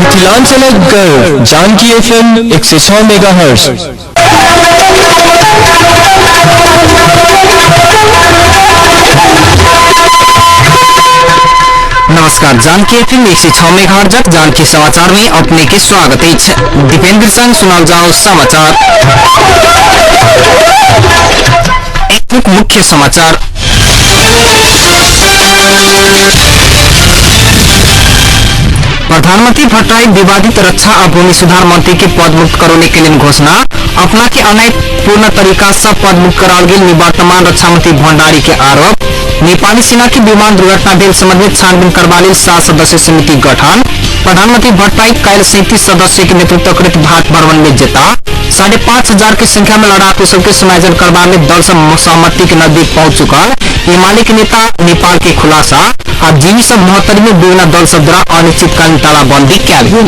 मिथिलांचलक गर्व Janaki FM 106 megahertz. नमस्कार, जानकी एफएम 106 मेगाहर्ट्ज जानकी समाचार में अपने के स्वागत अछि। दीपेंद्र संग सुनाल जाओ समाचार। एक मुख्य समाचार। प्रधानमंत्री भट्टराई विवादित रक्षा और भूमि सुधार मंत्री के पद मुक्त करने के लिए घोषणा। अपना के अन्यायपूर्ण तरीका से पद मुक्त कराओल गेल निवर्तमान रक्षा मंत्री भंडारी के आरोप। नेपाली सेना के विमान दुर्घटना भेल संबंध में छानबीन करबा लेल 7 सदस्य समिति गठन। प्रधानमंत्री भट्टराई काल्हि 37 सदस्य के नेतृत्व करैत भारत भ्रमण में जेता। 5,500 के संख्या में लड़ाकू सबके समायोजन करबा में दल सब सहमति के नजदीक पहुंच चुकल। एमाले के नेता नेपाल के खुलासा। आ जीवी सब महोत्तरी में विभिन्न दल सब द्वारा अनिश्चितकालीन तालाबंदी कयल गेल।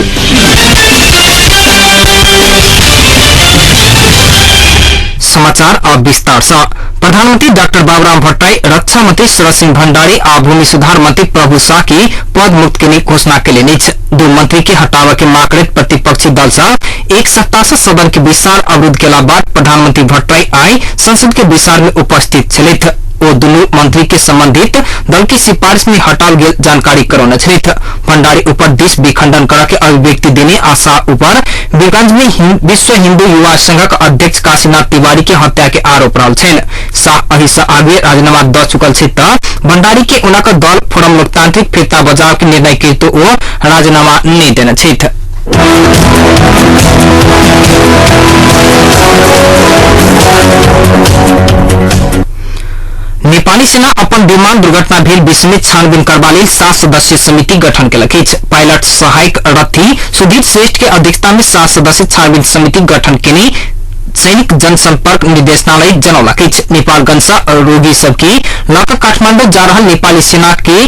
समाचार अब विस्तार से। प्रधानमंत्री डॉक्टर बाबूराम भट्टराई रक्षा मंत्री शरद सिंह भंडारी आ भूमि सुधार मंत्री प्रभु शाह की पद मुक्त के घोषणा केलनि अछि। दू मंत्री के हटाबय के मांग करैत प्रतिपक्षी दल सब एक सप्ताह से सदन के विस्तार अवरुद्ध केला बाद प्रधानमंत्री भट्टराई आइ संसद के विस्तार में उपस्थित छलथि। ओ दुनू मंत्री के संबंधित दल की सिफारिश में हटाओल गेल जानकारी करौने छलथि। भंडारी ऊपर देश विखंडन करऽ के अभिव्यक्ति देने आ शाह ऊपर वीरगंज में विश्व हिंदू युवा संघक अध्यक्ष काशीनाथ तिवारी के हत्या के आरोप रहल छनि। शाह एहि से आगे राजीनामा द चुकल छथि त भंडारी के हुनक दल फोरम लोकतांत्रिक फिर्ता बजाव के निर्णय के हेतु ओ राजीनामा नहि देने छथि। नेपाली सेना अपन विमान दुर्घटना भेल विषय में छानबीन करबा लेल 7 सदस्यीय समिति गठन केलक अछि। पायलट सहायक रथी सुधीर श्रेष्ठ के अध्यक्षता में 7 सदस्यीय छानबीन समिति गठन केने सैनिक जनसंपर्क निदेशनालय जनौलक अछि। नेपालगंज से रोगी सबके लऽ कऽ काठमांडू जा रहल नेपाली सेना के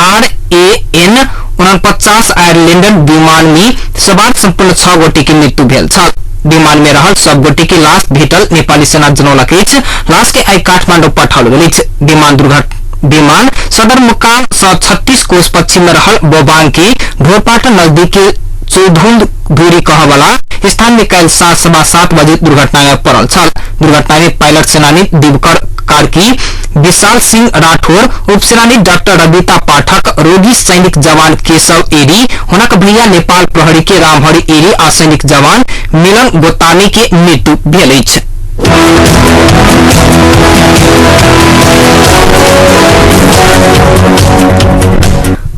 RAN 49 Ireland विमान में सवार संपूर्ण 6 गोटे के मृत्यु भेल छल। विमान में रहल सब गोटे के लाश भेटल नेपाली सेना जनौलक अछि। लाश के आइ काठमांडू पठाओल गेल अछि। विमान सदरमुकाम सँ 36 कोस पश्चिम में रहल बोबांग के ढोरपाटन नजदीक चौधुंद दूरी कहवाला स्थान में काल्हि 7:15 बजे दुर्घटना में पड़ल छल। दुर्घटना में पायलट सेनानी दिवकर कार्की, विशाल सिंह राठौर, उपसेनानी डॉक्टर रविता पाठक, रोगी सैनिक जवान केशव एरी, हुनक भैया नेपाल प्रहरी के रामहरि एरी आ सैनिक जवान मिलन गोतानी के मृत्यु भेल अछि।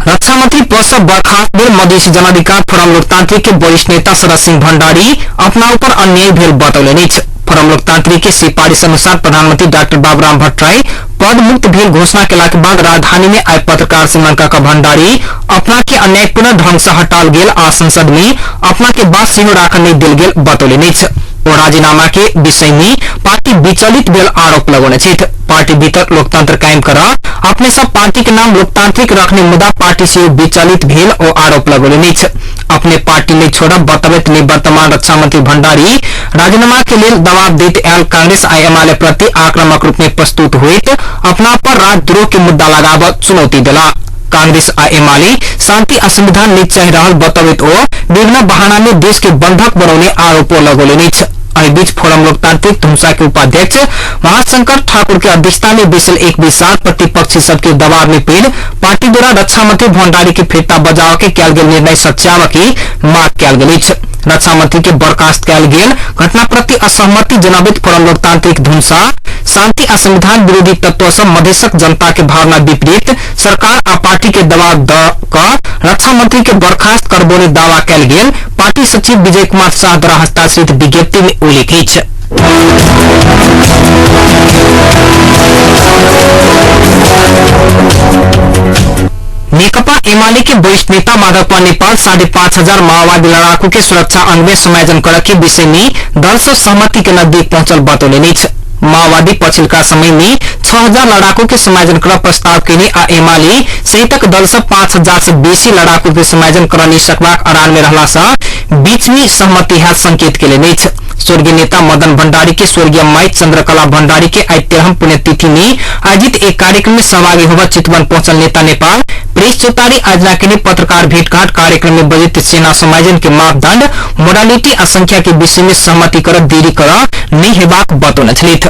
रक्षा मंत्री पद से बर्खास्त भेल मधेसी जनाधिकार फोरम लोकतांत्रिक के वरिष्ठ नेता शरद सिंह भंडारी अपना ऊपर अन्याय भेल बतौलनि अछि। फोरम लोकतांत्रिक के सिफारिश अनुसार प्रधानमंत्री डॉक्टर बाबूराम भट्टराई पद मुक्त भेल घोषणा केला के बाद राजधानी में आइ पत्रकार सम्मेलन कऽ भंडारी अपना के अन्यायपूर्ण ढंग से हटाओल गेल आ संसद में अपना के बात सेहो राखल नहि देल गेल बतौलनि अछि। ओ राजीनामा के विषय में पार्टी विचलित भेल आरोप लगौने छथि। पार्टी भीतर लोकतंत्र कायम कर अपने सब पार्टी के नाम लोकतांत्रिक रखने मुदा पार्टी से विचलित भेल ओ आरोप लगौलनि अछि। अपने पार्टी नहि छोड़ब बतबैत निवर्तमान रक्षा मंत्री भंडारी राजीनामा के लेल दबाव दैत आयल कांग्रेस आ एमाले प्रति आक्रामक रूप में प्रस्तुत होइत अपना पर राजद्रोह के मुद्दा लगाबऽ चुनौती देला। कांग्रेस आ एमाले शांति आ संविधान नहि चाहि रहल बतबैत ओ विभिन्न बहाना में देश के बंधक बनौने आरोपो लगौलनि अछि। एहि बीच फोरम लोकतांत्रिक धुमसा के उपाध्यक्ष महाशंकर ठाकुर के अध्यक्षता में बैसल एक विशाल प्रतिपक्षी सबके दबाव में पड़ि पार्टी द्वारा रक्षा मंत्री भंडारी के फिर्ता बजाव के कयल गेल निर्णय सच्याब के मांग कयल गेल अछि। रक्षा मंत्री के बर्खास्त कयल गेल घटना प्रति असहमति जनाबैत फोरम लोकतांत्रिक धुमसा शांति आ संविधान विरोधी तत्व सब मधेशक जनता के भावना विपरीत सरकार आ पार्टी के दबाव द कऽ रक्षा मंत्री के बर्खास्त करबोने दावा कयल गेल पार्टी सचिव विजय कुमार शाह द्वारा हस्ताक्षरित विज्ञप्ति में उल्लेख अछि। नेकपा एमाले के वरिष्ठ नेता माधव कुमार नेपाल 5,500 माओवादी लड़ाकू के सुरक्षा अंग में समायोजन करे के विषय में दल से सहमति के नजदीक पहुंचल बतौले अछि। माओवादी पछिल्का समय में 6,000 लड़ाकू के समायोजन कर प्रस्ताव केने आ एमाले सहितक दल से 5,000 से बेसी लड़ाकू के समायोजन कर नहीं सकबाक अड़ान में रहला से बीच में सहमति हैत संकेत केलनि अछि। स्वर्गीय नेता मदन भंडारी के स्वर्गीय माई चंद्रकला भंडारी के आइ 13 पुण्यतिथि में आयोजित एक कार्यक्रम में सहभागी होकर चितवन पहुंचल नेता नेपाल प्रेस चौतारी आयोजना के लिए पत्रकार भेंटघाट कार्यक्रम में बजट सेना समायोजन के मापदंड मोडालिटी आ संख्या के विषय में सहमति कर देरी कर नहीं हेबाक बतौने छलथि।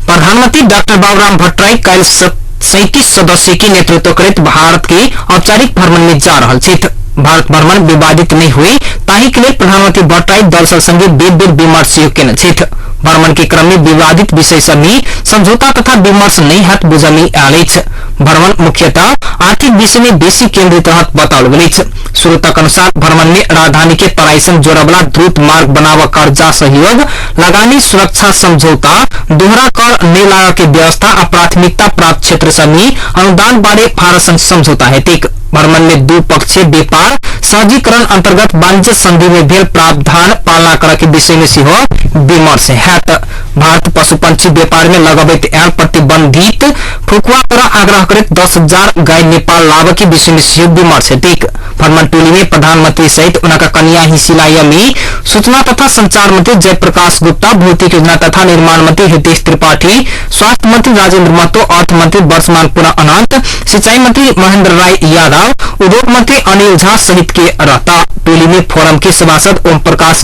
प्रधानमंत्री डाक्टर बाबूराम भट्टराई काल्हि 37 सदस्य के नेतृत्व करैत भारत के औपचारिक भ्रमण में जा रहल छथि। भारत भ्रमण विवादित नहीं हुए ताहि के लेल प्रधानमंत्री भट्टराई दल सब संगे बेर बेर विमर्श सेहो केने छथि। भ्रमण के क्रम में विवादित विषय सब में समझौता तथा विमर्श नहीं हैत बुझय में आयल अछि। भ्रमण मुख्यतः आर्थिक विषय में बेसी केंद्रित रहत बताओल गेल अछि। स्रोतक अनुसार भ्रमण में राजधानी के तराई संग जोड़वला द्रुत मार्ग बनाव कर्जा सहयोग लगानी सुरक्षा समझौता दोहरा कर नहि लागऽ के व्यवस्था आ प्राथमिकता प्राप्त क्षेत्र सब में अनुदान बारे भारत संग समझौता हेतैक। भ्रमण में दू पक्षीय व्यापार सहजीकरण अंतर्गत वाणिज्य संधि में भेल प्रावधान पालना करऽ के विषय में सेहो विमर्श हैत। भारत पशु पंछी व्यापार में लगबैत आयल प्रतिबंधित फुकुआ कर आग्रह करैत 10,000 गाय नेपाल लाबऽ के विषय में सेहो विमर्श हेतैक। भ्रमण टोली में प्रधानमंत्री सहित उनका कन्या हिसिलाया में सूचना तथा संचार मंत्री जयप्रकाश गुप्ता, भौतिक योजना तथा निर्माण मंत्री हितेश त्रिपाठी, स्वास्थ्य मंत्री राजेंद्र महतो, अर्थ मंत्री वर्षमान पुनः अनंत, सिंचाई मंत्री महेंद्र राय यादव, उद्योग मंत्री अनिल झा सहित के रहता। टोली में फोरम के सभासद ओम प्रकाश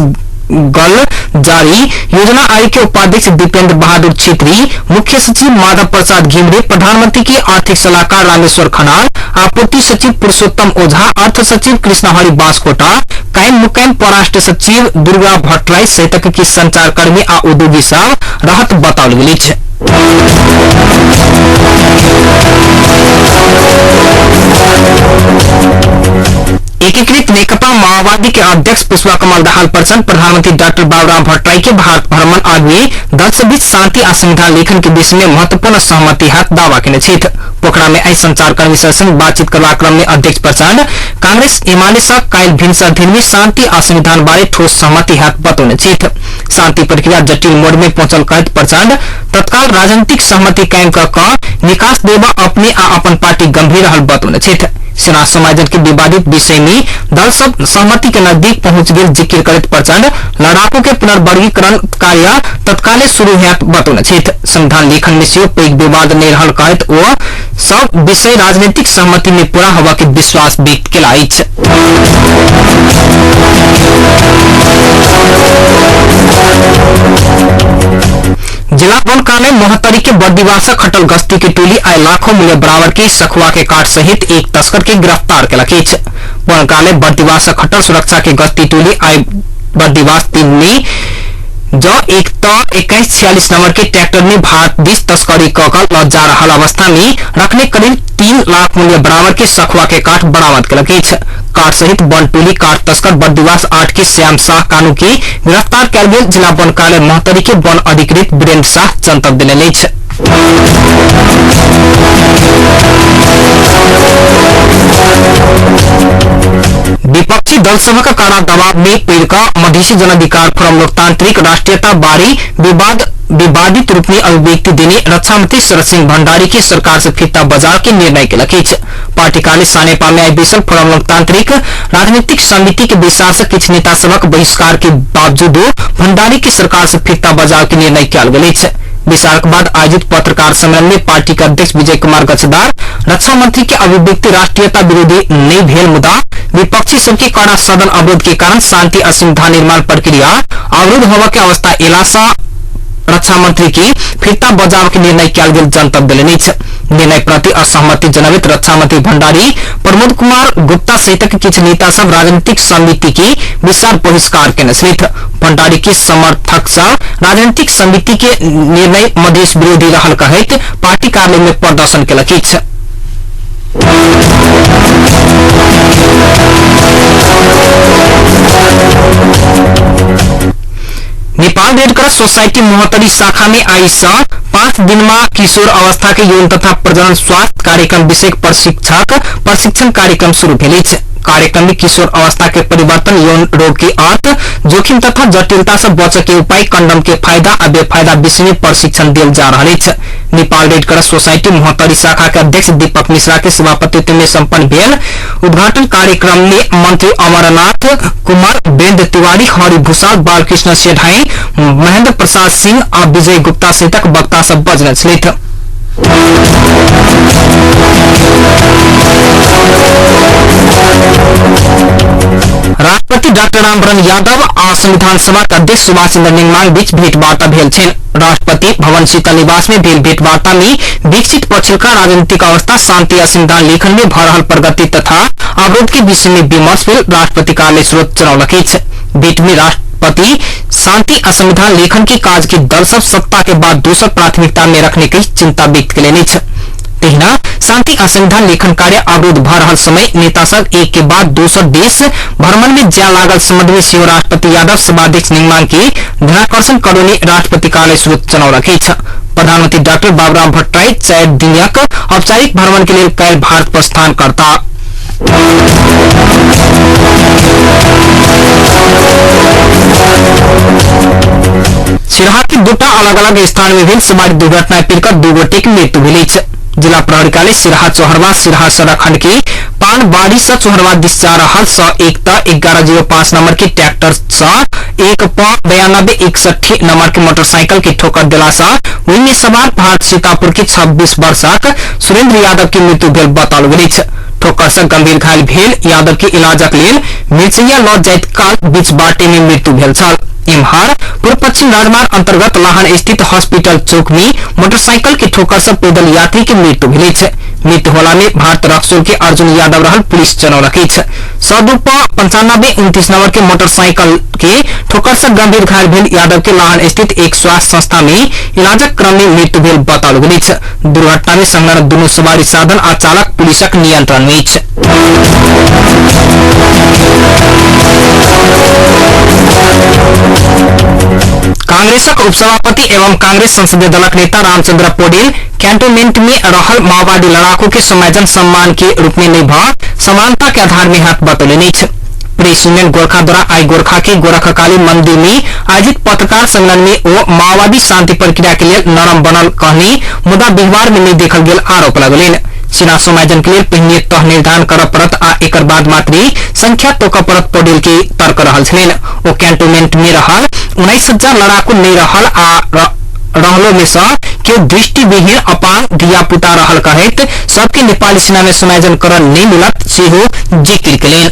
गल जारी, योजना आयोग के उपाध्यक्ष दीपेंद्र बहादुर छेत्री, मुख्य सचिव माधव प्रसाद घिमिरे, प्रधानमंत्री के आर्थिक सलाहकार रामेश्वर खनाल, आपूर्ति सचिव पुरुषोत्तम ओझा, अर्थ सचिव कृष्णहरि बास्कोटा, कायम मुकायम परराष्ट्र सचिव दुर्गा भट्टराई सहितक के संचारकर्मी आ उद्योगी सब रहत बताओल गेल अछि। एकीकृत नेकपा माओवादी के अध्यक्ष पुष्पा कमल दाहाल प्रचण्ड प्रधानमंत्री डाक्टर बाबूराम भट्टराई के भारत भ्रमण आगुए दल सब बीच शांति आ संविधान लेखन के विषय में महत्वपूर्ण सहमति हाथ दावा केने छथि। पोखरा में आइ संचारकर्मी सब संग बातचीत करबाक क्रम में अध्यक्ष प्रचण्ड कांग्रेस एमाले सँ काल्हि भिनसर दिन में शांति आ संविधान बारे ठोस सहमति हाथ बतौने छथि। शांति प्रक्रिया जटिल मोड़ में पहुंचल कहैत प्रचण्ड तत्काल राजनीतिक सहमति कायम कऽ निकास देबा अपने आ अपन पार्टी गंभीर रहल बतौने छथि। सेना समायोजन के विवादित विषय में दल सब सहमति के नजदीक पहुंच गेल जिक्र करैत प्रचण्ड लड़ाकू के पुनर्वर्गीकरण कार्य तत्काले शुरू हैत बतौने छथि। संविधान लेखन में सेहो पैघ विवाद नहि रहल कहैत ओ सब विषय राजनीतिक सहमति में पूरा होबय के विश्वास व्यक्त केला अछि। जिला वन कार्यालय महोत्तरी के बर्दिवास खटल गश्ती के टोली आइ लाखों मूल्य बराबर के सखुआ के काठ सहित एक तस्कर के गिरफ्तार केलक अछि। वन कार्यालय बर्दिवास खटल सुरक्षा के गश्ती टोली आइ बर्दिवास 3 में ज 1 त 2146 नंबर के ट्रैक्टर में भारत दिस तस्करी क कऽ लऽ जा रहल अवस्था में रखने करीब 3 लाख मूल्य बराबर के सखुआ के काठ बरामद केलक अछि। काठ सहित वन टोली काठ तस्कर बर्दिवास 8 के श्याम शाह कानू के गिरफ्तार कयल गेल जिला वन कार्यालय महोत्तरी के वन अधिकृत वीरेंद्र शाह जनतब देलनि अछि। विपक्षी दल सभक कड़ा दबाव में पड़ि कऽ मधेसी जनाधिकार फोरम लोकतांत्रिक राष्ट्रीयता बारे विवादित रूप में अभिव्यक्ति देने रक्षा मंत्री शरद सिंह भंडारी के सरकार से फिरता बजार के निर्णय केलक अछि। पार्टी कार्यालय सानेपा में आइ बैसल फोरम लोकतांत्रिक राजनीतिक समिति के बैसार से किछु नेता सभक बहिष्कार के बावजूदो भंडारी के सरकार से फिरता बजार के निर्णय कयल गेल अछि। बैसार के बाद आयोजित पत्रकार सम्मेलन में पार्टी के अध्यक्ष विजय कुमार गच्छदार रक्षा मंत्री के अभिव्यक्ति राष्ट्रीयता विरोधी नहीं भेल मुदा विपक्षी सबके कड़ा सदन अवरोध के कारण शांति आ संविधान निर्माण प्रक्रिया अवरुद्ध होबय के अवस्था एला सँ रक्षा मंत्री के फिरता बजाव के निर्णय कयल गेल जनतब देलनि अछि। निर्णय प्रति असहमति जनबैत रक्षा मंत्री भंडारी प्रमोद कुमार गुप्ता सहितक किछु नेता सब राजनीतिक समिति के विशाल बहिष्कार केने छलथि। भंडारी के समर्थक सब राजनीतिक समिति के निर्णय मधेश विरोधी रहल कहैत पार्टी कार्यालय में प्रदर्शन केलक अछि। Nepal Nepal red cross society Mahottari शाखा में आई सँ 5 दिनमा किशोर अवस्था के यौन तथा प्रजनन स्वास्थ्य कार्यक्रम विषयक प्रशिक्षण कार्यक्रम शुरू भेल अछि। कार्यक्रम में किशोर अवस्था के परिवर्तन, यौन रोग के अर्थ, जोखिम तथा जटिलता से बचे के उपाय, कंडम के फायदा आ बेफायदा विषय में प्रशिक्षण देल जा रहल अछि। Nepal red cross society Mahottari शाखा के अध्यक्ष दीपक मिश्रा के सभापतित्व में संपन्न भेल उद्घाटन कार्यक्रम में मंत्री अमरनाथ कुमार, वीरेंद्र तिवारी, हरि भूषाल, बालकृष्ण सेठाई, महेंद्र प्रसाद सिंह आ विजय गुप्ता सहितक वक्ता सब बजने छलथि। राष्ट्रपति डाक्टर रामवरण यादव आ संविधान सभा के अध्यक्ष सुभाष चंद्र नेंगमांग बीच भेंटवार्ता भेल छनि। राष्ट्रपति भवन शीतल निवास में भेल भेंटवार्ता में विकसित पछिलका राजनीतिक अवस्था, शांति आ संविधान लेखन में भ रहल प्रगति तथा अवरोध के विषय में विमर्श भेल राष्ट्रपति कार्यालय स्रोत जनौलक अछि। भेंट में राष्ट्रपति शांति आ संविधान लेखन के काज के दल सब सत्ता के बाद दोसर प्राथमिकता में रखने के चिंता व्यक्त केलनि अछि। तहिना शांति आ संविधान लेखन कार्य अवरोध भ रहल समय नेता सब एक के बाद दोसर देश भ्रमण में जाय लागल संबंध में सेहो राष्ट्रपति यादव सभाध्यक्ष नेंगमांग के ध्यानाकर्षण करौने राष्ट्रपति कार्यालय स्रोत जनौलक अछि। प्रधानमंत्री डाक्टर बाबूराम भट्टराई 4 दिनक औपचारिक भ्रमण के लेल काल्हि भारत प्रस्थान करता। सिरहा के दूटा अलग अलग स्थान में भेल सवारी दुर्घटना पीड़ 2 गोटे के मृत्यु भेल अछि। जिला प्रहरी कार्यालय सिरहा चोहरवा सिरहा सड़क खंड के पानबाड़ी से चोहरवा दिस जा रहल 1 1105 नंबर के ट्रैक्टर से 1 9261 नंबर के मोटरसाइकिल के ठोकर दिला से ओहि में सवार भारत सीतापुर के 26 वर्षक सुरेंद्र यादव के मृत्यु भेल बताओल गेल अछि। ठोकर से गंभीर घायल भेल यादव के इलाजक लेल मिर्चैया लऽ जाइत काल बीच बाटे में मृत्यु भेल छल। एम्हर पूर्व पश्चिम राजमार्ग अंतर्गत लाहन स्थित हॉस्पिटल चौक में मोटरसाइकिल के ठोकर से पैदल यात्री के मृत्यु भेल अछि। मृत्यु होला में भारत रक्सौल के अर्जुन यादव रहल पुलिस जनौलक अछि। 102 95 29 नंबर के मोटरसाइकिल के ठोकर से गंभीर घायल भेल यादव के लाहन स्थित एक स्वास्थ्य संस्था में इलाजक क्रम में मृत्यु भेल बताओल गेल अछि। दुर्घटना में संलग्न दुनू सवारी साधन आ चालक पुलिसक नियंत्रण में अछि। कांग्रेसक उपसभापति एवं कांग्रेस संसदीय दलक नेता रामचंद्र पौडेल कैंटोनमेंट में रहल माओवादी लड़ाकू के समाजन सम्मान के रूप में नहीं भ समानता के आधार में हाथ बतौलनि अछि। प्रेस यूनियन गोरखा द्वारा आई गोरखा के गोरखकाली मंदिर में आयोजित पत्रकार सम्मेलन में ओ माओवादी शांति प्रक्रिया के लेल नरम बनल कहनी मुदा व्यवहार में नहीं देखल गेल आरोप लगलनि। सेना समायोजन के लेल पहिने तह निर्धारण करऽ पड़त आ एकर बाद मात्रे संख्या तोकऽ पड़त पौडेल के तर्क रहल छलनि। ओ कैंटोनमेंट में रहल 19,000 लड़ाकू नहीं रहल आ रहलो में सँ केओ दृष्टिविहीन अपांग धियापुता रहल कहैत सबके नेपाली सेना में समायोजन करऽ नहीं मिलत सेहो जिक्र केलनि।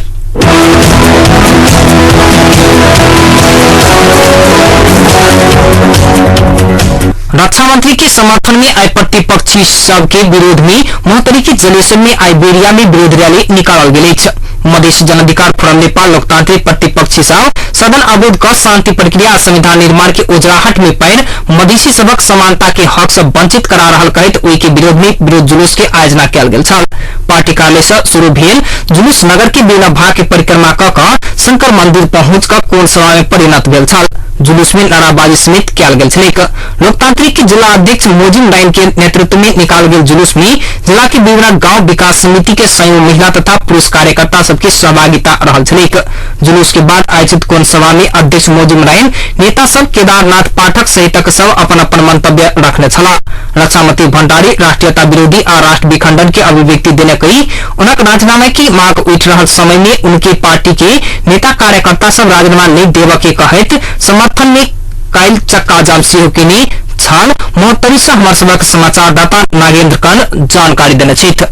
रक्षा मंत्री के समर्थन में आइ प्रतिपक्षी सबके विरोध में महोत्तरी के जलेश्वर में आइबेरिया में विरोध रैली निकालल गेल अछि। मधेसी जनअधिकार फोरम नेपाल लोकतांत्रिक प्रतिपक्षी सब सदन अवरोध क शांति प्रक्रिया आ संविधान निर्माण के ओझराहट में पैर मधेसी सबक समानता के हक से वंचित करा रहल कहैत ओहि के विरोध में विरोध जुलूस के आयोजना कयल गेल छल। पार्टी कार्यालय से शुरू भेल जुलूस नगर के विभिन्न भाग के परिक्रमा क शंकर मंदिर पहुंच क कोण सभा में परिणत भेल छल। जुलूस में नाराबाजी समेत कयल गेल छलैक। लोकतांत्रिक के जिला अध्यक्ष मोजिम राइन के नेतृत्व में निकाल गेल जुलूस में जिला के विभिन्न गांव विकास समिति के सैकड़ों महिला तथा पुरुष कार्यकर्ता सबके सहभागिता रहल छलैक। जुलूस के बाद आयोजित कोण सभा में अध्यक्ष मोजिम राइन नेता सब केदारनाथ पाठक सहितक सब अपन अपन मंतव्य रखने छलाह। रक्षामंत्री भंडारी राष्ट्रीयता विरोधी आ राष्ट्र विखंडन के अभिव्यक्ति देने कही उनक राजीनामा की मांग उठ रहल समय में उनके पार्टी के नेता कार्यकर्ता सब राजीनामा नहीं देव के कहैत समर्थन में काल्हि चक्का जाम सेहो केने छल। महोत्तरी से हमर सभक समाचारदाता नागेंद्र कर्ण जानकारी देने छथि।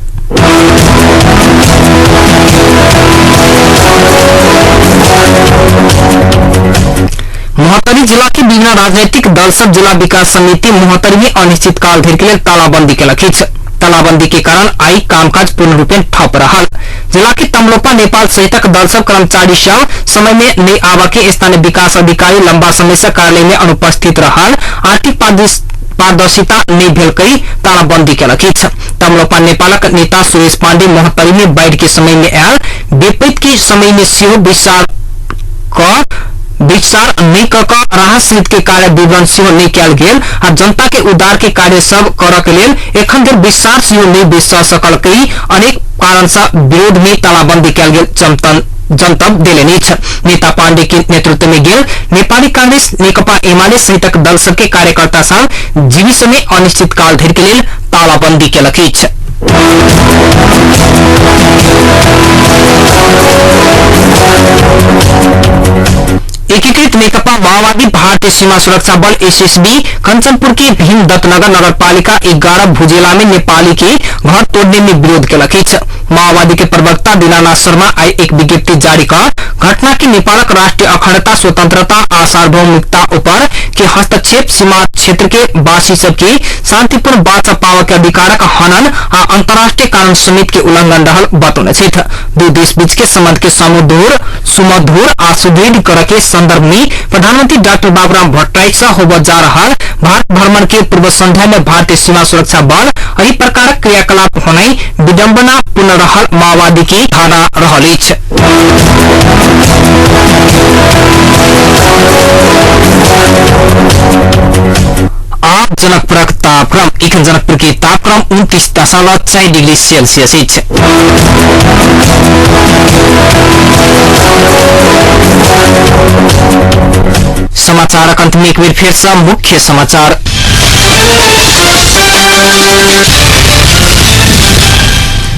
महोत्तरी जिला के विभिन्न राजनीतिक दल सब जिला विकास समिति महोत्तरी में अनिश्चित काल धरि के लेल तालाबंदी केलक अछि। तालाबंदी के कारण आई कामकाज पूर्ण रूपेण ठप रहल। जिला के तमलोपा नेपाल सहितक दल सब कर्मचारी सब समय में नहीं आवा के स्थानीय विकास अधिकारी लंबा समय से कार्यालय में अनुपस्थित रहल आर्थिक पारदर्शिता नहीं भेल कई तालाबंदी केलक अछि। तमलोपा नेपालक नेता सुरेश पांडे महोत्तरी में बाढ़ के समय में आयल विपरीत के समय में सेहो विचार क विचार नहि क क राहत सहित के कार्य विवरण सेहो नहि कयल गेल आ जनता के उद्धार के कार्य सब करऽ के लेल एखन धरि विस्तार सेहो नहि बेच सकल कई अनेक कारण से विरोध में तालाबंदी कयल गेल जनतब देलनि अछि। नेता पांडे के नेतृत्व में गेल नेपाली कांग्रेस, नेकपा एमाले सहितक दल सबके कार्यकर्ता सब जीवी समय अनिश्चित काल धरि के लेल तालाबंदी केलक अछि। एकीकृत नेकपा माओवादी भारतीय सीमा सुरक्षा बल एसएसबी कंचनपुर के भीमदत्तनगर नगरपालिका 11 भुजेला में नेपाली के घर तोड़ने में विरोध केलक अछि। माओवादी के प्रवक्ता दीनानाथ शर्मा आई एक विज्ञप्ति जारी कर घटना के नेपालक राष्ट्रीय अखंडता, स्वतंत्रता आ सार्वभौमिकता ऊपर के हस्तक्षेप, सीमा क्षेत्र के वासी सबके शांतिपूर्ण बाँच पाव के अधिकारक हनन आ अंतर्राष्ट्रीय कानून समेत के उल्लंघन रहल बतौने छथि। दू देश बीच के संबंध के सुमधुर आ सुदृढ़ करे के संदर्भ में प्रधानमंत्री डाक्टर बाबूराम भट्टराई से होबय जा रहल भारत भ्रमण के पूर्व संध्या में भारतीय सीमा सुरक्षा बल एहि प्रकारक क्रियाकलाप होनाइ विडंबना पूर्ण रहल माओवादी के धारणा रहल अछि। आप जनकपुरक तापक्रम एखन जनकपुर के तापक्रम 29.4 डिग्री सेल्सियस अछि। समाचारक अंत में एक बेर फेर से मुख्य समाचार।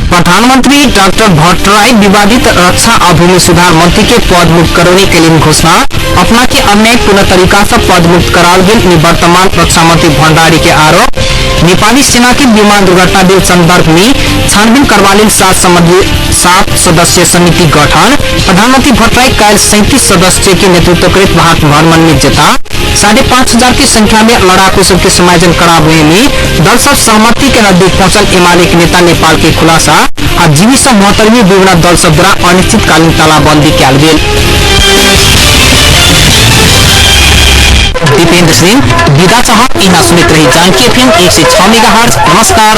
प्रधानमंत्री डाक्टर भट्टराई विवादित रक्षा आ भूमि सुधार मंत्री के पद मुक्त करने के लिए घोषणा। अपना के अन्यायपूर्ण तरीका से पद मुक्त कराल गेल निवर्तमान रक्षा मंत्री भंडारी के आरोप। नेपाली सेना के विमान दुर्घटना भेल संदर्भ में छानबीन करवा लेल 7 सदस्यीय समिति गठन। प्रधानमंत्री भट्टराई काल्हि 37 सदस्य के नेतृत्व करैत भारत भ्रमण में जेता। 5,500 की संख्या में लड़ाकू सबके समायोजन कराबे में दल सब सहमति के नजदीक पहुंचल एमाले के नेता नेपाल के खुलासा आ जीवी सब महोत्तरी में विभिन्न दल सब द्वारा अनिश्चितकालीन तालाबंदी कयल गेल। दीपेंद्र सिंह विदा चाहब। इना सुनैत रही जानकी एफएम 106 मेगाहर्ट्ज। नमस्कार।